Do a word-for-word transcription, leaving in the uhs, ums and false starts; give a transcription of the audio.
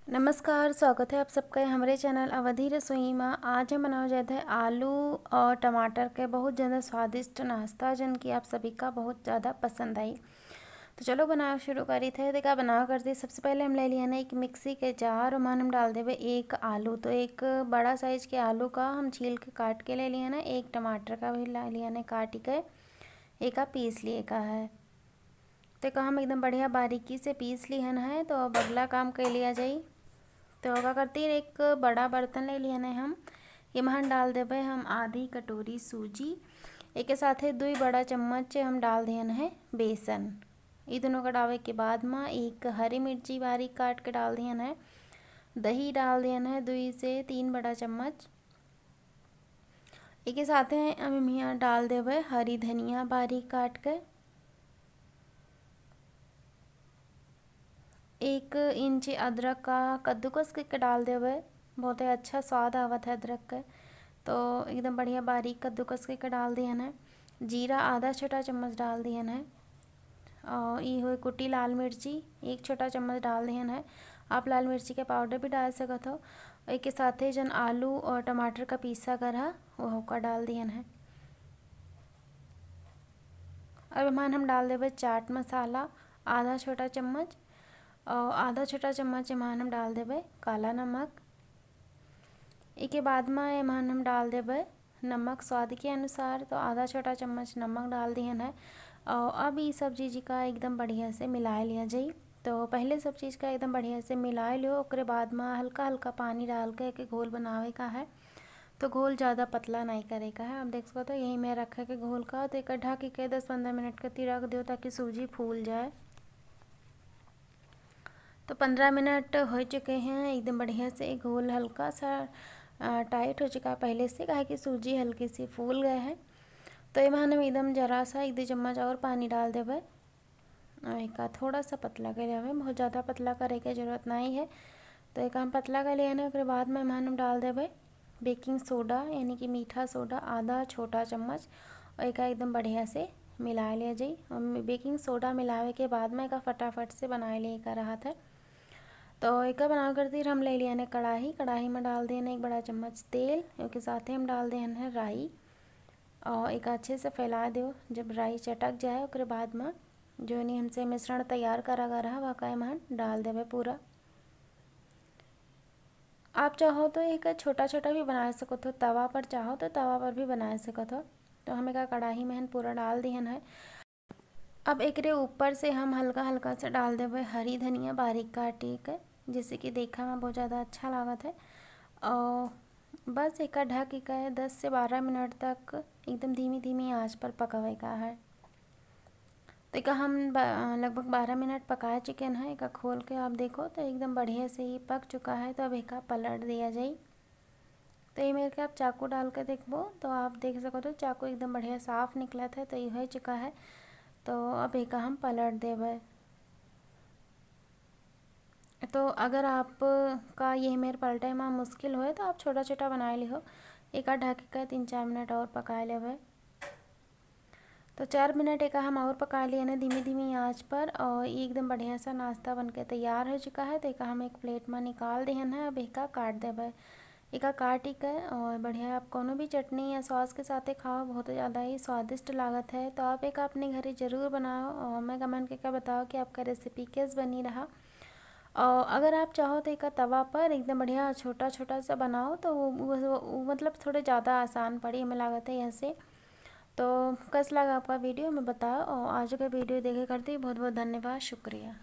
नमस्कार, स्वागत है आप सबका हमरे चैनल अवधी रसोई मा। आज हम बनावे जात है आलू और टमाटर के बहुत ज़्यादा स्वादिष्ट नाश्ता, जौन कि आप सभी का बहुत ज़्यादा पसंद आई। तो चलो बनावे शुरू करी थे। देखा बनावे करती, सबसे पहले हम ले लिया ना एक मिक्सी के जार, ओमा हम डाल देबे एक आलू। तो एक बड़ा साइज के आलू का हम छील के काट के ले लिया ना, एक टमाटर का भी ले लिया ना काट के, एका पीस लिए का है। तो एका हम एकदम बढ़िया बारीकी से पीस लिहन है। तो अब अगला काम कर लिया जाई। तो का करती, एक बड़ा बर्तन ले लिहन है हम, एमा हम डाल देबे हम आधी कटोरी सूजी, एके साथे दुई बड़ा चम्मच हम डाल दिहन है बेसन। ई दोनों का डाले के बाद मा एक हरी मिर्ची बारीक काट के डाल दिहन है, दही डाल दिहन है दुई से तीन बड़ा चम्मच। एके साथे हम यहाँ डाल देबे हरी धनिया बारीक काट के। एक इंच अदरक का कद्दूकस के, के डाल देबे, बहुत ही अच्छा स्वाद आवत है अदरक के। तो एकदम बढ़िया बारीक कद्दूकस के, के डाल दिहन है। जीरा आधा छोटा चम्मच डाल दिहन है। और ई हुए कुटी लाल मिर्ची, एक छोटा चम्मच डाल दिहन है। आप लाल मिर्ची के पाउडर भी डाल सकत हो। एके साथे जौन आलू और टमाटर का पीसा कर हा, वो का डाल दिहन है। अब एमान हम डाल देबे चाट मसाला आधा छोटा चम्मच, और आधा छोटा चम्मच एमान हम डाल देबे काला नमक। एके बाद मा एमान हम डाल देबे नमक स्वाद के अनुसार, तो आधा छोटा चम्मच नमक डाल दिहन है। और अब ई सब चीज का एकदम बढ़िया से मिला लिया जाई। तो पहले सब चीज का एकदम बढ़िया से मिला लियो, ओकरे बाद मा हल्का हल्का पानी डाल के एके घोल बनावे का है। तो घोल ज़्यादा पतला नहीं करे का है। आप देख सकते हो यही में रखे के घोल का, तो एक ढक के दस पन्द्रह मिनट के ती रख दियो ताकि सूजी फूल जाए। तो पन्द्रह मिनट हो चुके हैं, एकदम बढ़िया से घोल हल्का सा, अ, टाइट हो चुका है पहले से, काहे कि सूजी हल्की सी फूल गए हैं। तो एमा हम एकदम जरा सा एक दो चम्मच और पानी डाल देबे। और एका थोड़ा सा पतला कर लेबे, बहुत ज़्यादा पतला करे के जरूरत नहीं है। तो एका हम पतला कर लिया ना, ओकरे बाद में एमा हम डाल देबे बेकिंग सोडा, यानी कि मीठा सोडा, आधा छोटा चम्मच। और एका एकदम बढ़िया से मिला लिया जाई। और बेकिंग सोडा मिलावे के बाद में एका फटाफट से बनाए लिए का रहत है। तो एका बनावे करती हम ले लिया ने कढ़ाई, कढ़ाई में डाल दिया ने एक बड़ा चम्मच तेल, ओके साथे हम डाल दिया ने राई और एका अच्छे से फैला दो। जब राई चटक जाए ओकरे बाद में जौन हमसे मिश्रण तैयार करा गा रहा, वह का एमा डाल देबे पूरा। आप चाहो तो एक छोटा छोटा भी बना सकत हो, तवा पर चाहो तो तवा पर भी बना सकत हो। तो हम एका कढ़ाई में हन पूरा डाल दिहन है। अब एकरे ऊपर से हम हल्का हल्का से डाल देबे हरी धनिया बारीक काटी के, जैसे कि देखा में बहुत ज़्यादा अच्छा लागत है। और बस एका ढक के दस से बारह मिनट तक एकदम धीमी धीमी आंच पर पकावे का है। तो एका हम ब-, लगभग बारह मिनट पकाए चुके हैं। एका खोल के आप देखो तो एकदम बढ़िया से ही पक चुका है। तो अब एका पलट दिया जाई। तो ये मेरे के आप चाकू डाल के देखबो तो आप देख सको तो चाकू एकदम बढ़िया साफ निकलत है। तो ये हो चुका है। तो अब एका हम पलट देबे। तो अगर आप का ये मेर पलटे में मुश्किल होए तो आप छोटा छोटा बनाए लिहो। एका ढक के तीन चार मिनट और पकाए लेबे। तो चार मिनट एका हम और पका लिए ना धीमी धीमी आंच पर, और ये एकदम बढ़िया सा नाश्ता बन के तैयार हो चुका है। तो एका हम एक प्लेट में निकाल दिहन है। अब एका काट देबे। एका काटी के और बढ़िया आप कोनो भी चटनी या सॉस के साथे खाओ, बहुत ज़्यादा ही स्वादिष्ट लागत है। तो आप एका अपने घरे ज़रूर बनाओ और हमें कमेंट करके बताओ कि आपका रेसिपी कैस बनी रहा। और अगर आप चाहो तो एका तवा पर एकदम बढ़िया छोटा छोटा सा बनाओ, तो वो, वो, वो, वो मतलब थोड़े ज़्यादा आसान पड़ी हमें लागत है ऐसे। तो कस लगा आपका वीडियो हमें बताओ, और आज का वीडियो देखे करती बहुत बहुत धन्यवाद, शुक्रिया।